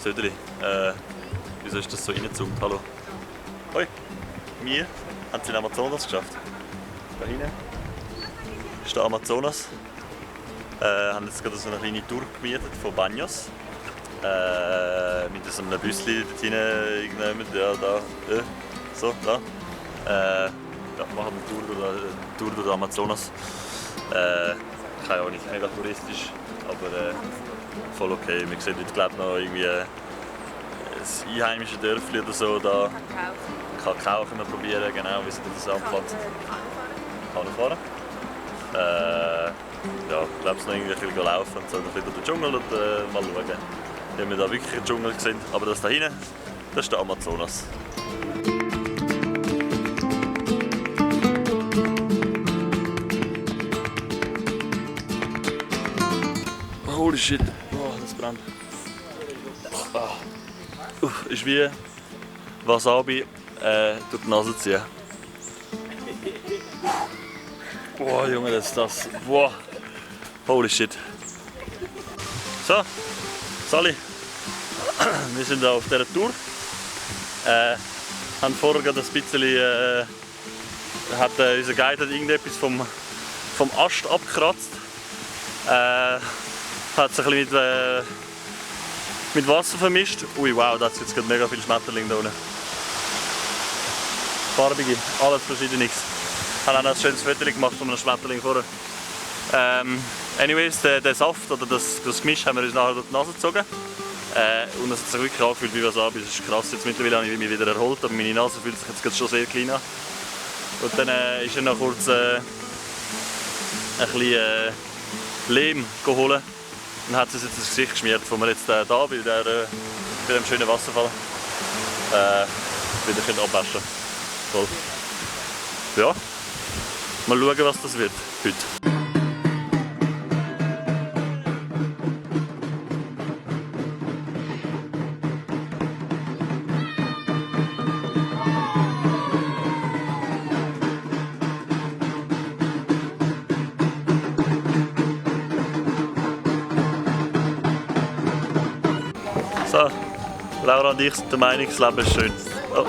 Söderli, wieso ist das so reingezoomt? Hallo. Hoi. Wir haben es in Amazonas geschafft. Da hinten ist der Amazonas. Haben jetzt gerade so eine kleine Tour gemietet von Baños. Mit so einem Büsschen dort hinein, irgendjemand, ja, da, so, da. Ja, machen eine Tour durch den Amazonas. Keine Ahnung, mega touristisch, aber voll okay. Wir sehen heute, glaube ich, noch irgendwie ein einheimisches Dörfli oder so. Da. Kakao können wir probieren, genau, wie sie das anpflanzen. Fahren. Ja, ich glaube, es noch irgendwie ein bisschen laufen und so, ein bisschen durch den Dschungel und mal schauen, wie wir da wirklich im Dschungel sind. Aber das da hinten, das ist der Amazonas. Holy shit, oh, das brennt. Ist wie Wasabi durch die Nase ziehen. Boah, Junge, das ist das. Boah. Holy shit. So, Sally. Wir sind auf dieser Tour. Haben vorher gerade ein bisschen. Unser Guide hat irgendetwas vom Ast abgekratzt. Hat sich ein bisschen mit Wasser vermischt. Ui, wow, da hat jetzt gerade mega viele Schmetterlinge da unten. Farbige, alles Verschiedenes. Ich habe auch noch ein schönes Foto gemacht von einem Schmetterling vorher. Anyways, der Saft oder das Gemisch haben wir uns nachher durch die Nase gezogen. Und es hat sich wirklich angefühlt wie Wasabi. Das ist krass. Jetzt mittlerweile habe ich mich wieder erholt, aber meine Nase fühlt sich jetzt schon sehr klein an. Und dann ist er noch kurz ein bisschen Lehm geholt und hat es jetzt ins Gesicht geschmiert, wo wir jetzt da bei dem schönen Wasserfall wieder abwaschen können. Toll. Ja, mal schauen, was das wird heute. So, Laura und ich sind der Meinung, das Leben ist schön. Oh.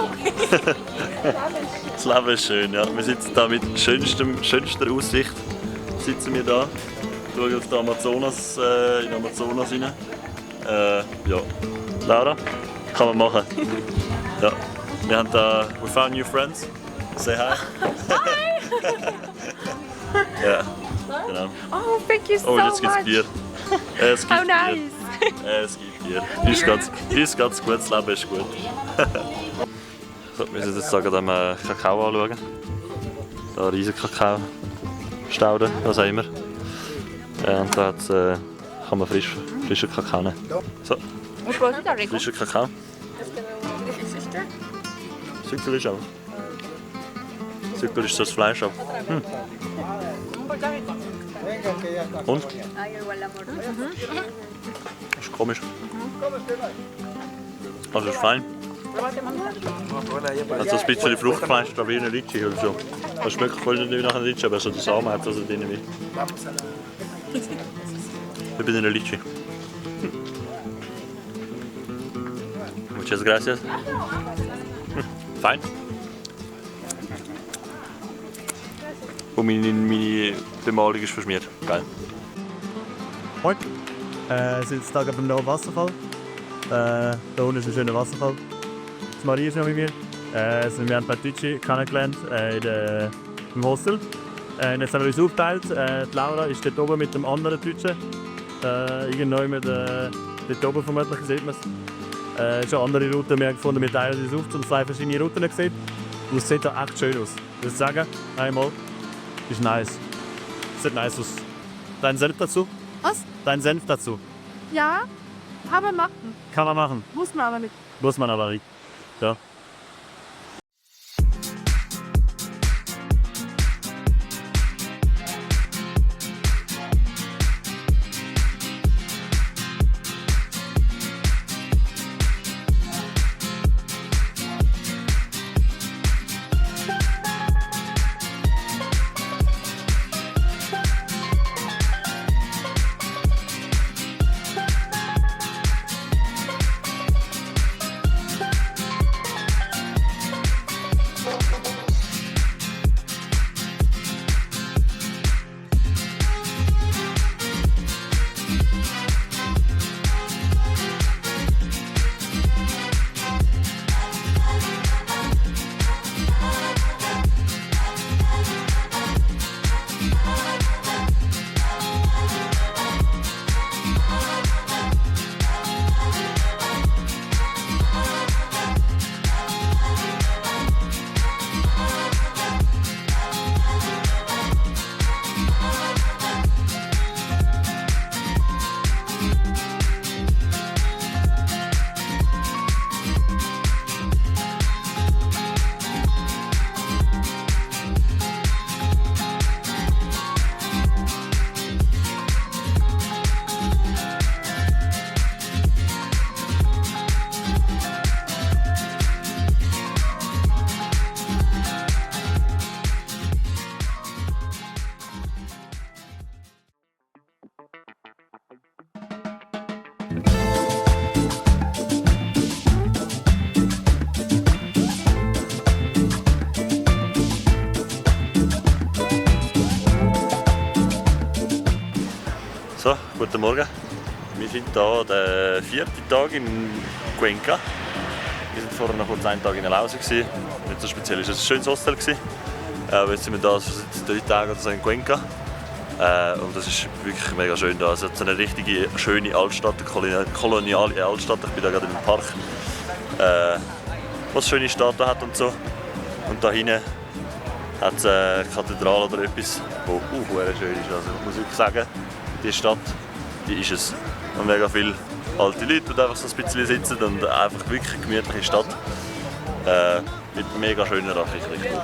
Das Leben ist schön, ja. Wir sitzen hier mit schönster Aussicht. Sitzen wir da, schauen auf den Amazonas, in den Amazonas rein. Ja. Laura, kann man machen. Ja. Wir haben da, we found new friends. Say hi. Ja, genau. Oh, thank you so much. Oh, jetzt gibt's Bier. Es gibt How nice. Bier. Es gibt Bier. Uns geht's gut, das Leben ist gut. So, wir müssen jetzt sagen, dem Kakao anschauen. Da riesen Kakao-Stauden, was auch immer. Und da kann man frischen Kakao nehmen. So, frischer Kakao. Zucker ist auch. Zucker ist so das Fleisch auch. Und? Das ist komisch. Also ist fein. Also ein bisschen Fruchtfleisch, da wie eine Litschi oder so. Das schmeckt voll nicht wie nach einer Litschi, aber so der Samen hat also drin wie bei einer Litschi. Muchas gracias. Fein. Und meine Bemalung ist verschmiert. Geil. Moin. Wir sind jetzt hier beim neuen Wasserfall. Da unten ist ein schöner Wasserfall. Die Maria ist noch mit mir. Wir haben Patrici kennengelernt im Hostel. Jetzt haben wir uns aufgeteilt. Die Laura ist dort oben mit dem anderen Deutschen. Irgendjemand dort oben vermutlich sieht man es. Schon andere Routen mehr gefunden. Wir teilen uns auf und 2 verschiedene Routen gesehen. Und es sieht da echt schön aus. Ich würde sagen, einmal ist nice. Sieht nice aus. Dein Senf dazu? Was? Dein Senf dazu? Ja, kann man machen. Kann man machen. Muss man aber nicht. Muss man aber nicht. Ja. Guten Morgen. Wir sind hier den 4. Tag in Cuenca. Wir waren vorher noch kurz einen Tag in Lausa. Nicht so speziell, es war ein schönes Hostel. Aber jetzt sind wir da seit 3 Tagen oder so in Cuenca. Und das ist wirklich mega schön da. Also, es ist eine richtige schöne Altstadt, eine koloniale Altstadt. Ich bin da gerade im Park, was schöne Statuen hat und so. Und da hinten hat es eine Kathedrale oder etwas, die schön ist. Also ich muss wirklich sagen, die Stadt, die ist es. Und mega viele alte Leute, die einfach so ein bisschen sitzen und einfach wirklich eine gemütliche Stadt. Mit mega schöner Architektur.